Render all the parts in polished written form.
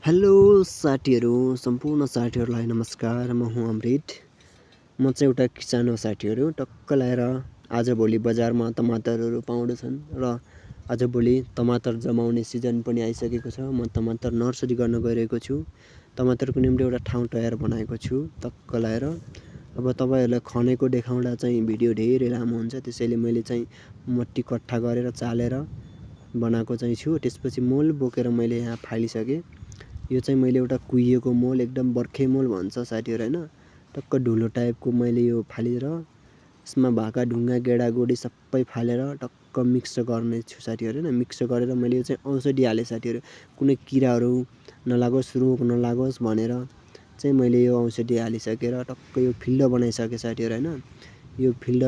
Hello साथीहरू, सम्पूर्ण साथीहरूलाई नमस्कार। म हुँ अमृत। म चाहिँ एउटा किसान हो साथीहरू। टक्क लगाएर आजभोलि बजारमा टमाटरहरू पाउँदछन् र आजभोलि टमाटर जमाउने सिजन पनि आइसकेको छ। म टमाटर नर्सरी गर्न गइरहेको छु। टमाटरको निम्ति एउटा ठाउँ तयार बनाएको छु टक्क लगाएर। अब तपाईँहरूलाई खनेको देखाउँदा चाहिँ भिडियो धेरै लामो हुन्छ, त्यसैले मैले चाहिँ मट्टी कट्ठा गरेर चालेर बनाएको चाहिँ छु। त्यसपछि मोल बोकेर मैले यहाँ फालिसकेँ। यो चाहिँ मैले एउटा कुहिएको मोल, एकदम बर्खे मोल भन्छ साथीहरू हैन। टक्क ढुलो टाइपको मैले यो फालेर यसमा भएका ढुङ्गा गेडागुडी सबै फालेर टक्क मिक्स गर्ने छु साथीहरू हैन। मिक्स गरेर मैले यो चाहिँ औषधि हालेँ साथीहरू। कुनै किराहरू नलागोस्, रोग नलागोस् भनेर चाहिँ मैले यो औषधि हालिसकेर टक्क यो फिल्ड बनाइसकेँ साथीहरू हैन। यो फिल्ड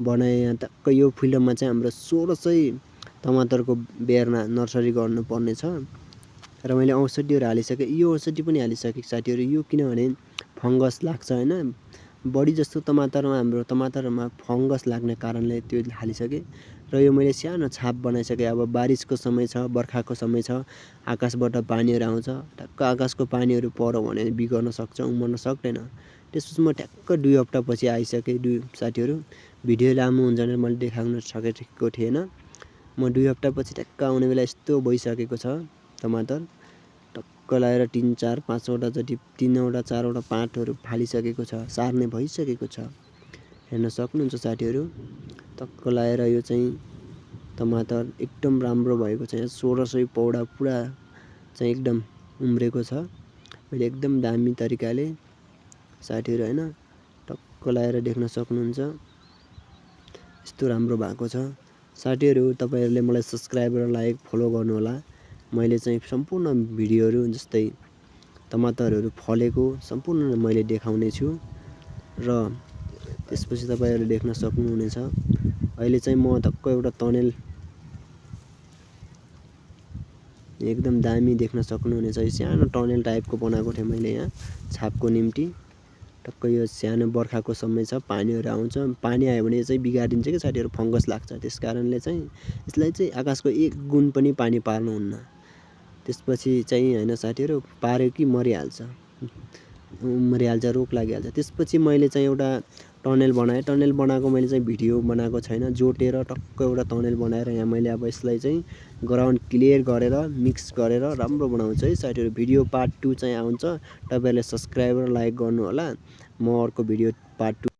बनाएँ यहाँ टक्क यो फिल्डमा चाहिँ हाम्रो 1600 टमाटरको बेर्ना नर्सरी गर्नुपर्ने छ र मैले औषधिहरू हालिसकेँ। यो औषधि पनि हालिसकेँ साथीहरू। यो किनभने फङ्गस लाग्छ हैन। बढी जस्तो हाम्रो टमाटरमा फङ्गस लाग्ने कारणले त्यो हालिसकेँ र यो मैले सानो छाप बनाइसकेँ। अब बारिसको समय छ, बर्खाको समय छ, आकाशबाट पानीहरू आउँछ। टक्क आकाशको पानीहरू पर्यो भने बिग्रन सक्छ, उम्रन सक्दैन। त्यसपछि म ठ्याक्क 2 हप्तापछि आइसकेँ साथीहरू। भिडियो लामो हुन्छ भनेर मैले देखाउन सकेको थिएन। म 2 हप्तापछि ठ्याक्क आउने बेला यस्तो भइसकेको छ टमाटर। टक्क लगाएर 3, 4, 5 वटा जति 3 वटा 4 वटा पातहरू फालिसकेको छ, सार्ने भइसकेको छ। हेर्न सक्नुहुन्छ साथीहरू। टक्क लगाएर यो चाहिँ टमाटर एकदम राम्रो भएको छ। यहाँ 1600 पौडा पुरा चाहिँ एकदम उम्रेको छ। मैले एकदम दामी तरिकाले साथीहरू हैन टक्क लगाएर देख्न सक्नुहुन्छ। यस्तो राम्रो भएको छ। साथीहरू, तपाईँहरूले मलाई सब्स्क्राइब र लाइक फलो गर्नुहोला। मैले चाहिँ सम्पूर्ण भिडियोहरू जस्तै टमाटरहरू फलेको सम्पूर्ण मैले देखाउने छु र त्यसपछि तपाईँहरूले देख्न सक्नुहुनेछ। अहिले चाहिँ म टक्क एउटा टनेल एकदम दामी देख्न सक्नुहुनेछ। यो सानो टनेल टाइपको बनाएको थिएँ मैले यहाँ छापको निम्ति। टक्क यो सानो बर्खाको समय छ, पानीहरू आउँछ। पानी आयो भने चाहिँ बिगारिदिन्छ क्या साथीहरू, फङ्गस लाग्छ। त्यस कारणले चाहिँ यसलाई चाहिँ आकाशको 1 गुण पनि पानी पार्नुहुन्न। त्यसपछि चाहिँ हैन साथीहरू, पार्यो कि मरिहाल्छ, रोग लागिहाल्छ। त्यसपछि मैले चाहिँ एउटा टनेल बनाएँ। टनेल बनाएको मैले चाहिँ भिडियो बनाएको छैन। जोतेर टक्क एउटा टनेल बनाएर यहाँ मैले अब यसलाई चाहिँ ग्राउन्ड क्लियर गरेर मिक्स गरेर राम्रो बनाउँछु है साथीहरू। भिडियो पार्ट 2 चाहिँ आउँछ। तपाईँहरूले सब्स्क्राइब र लाइक गर्नुहोला। म अर्को भिडियो पार्ट 2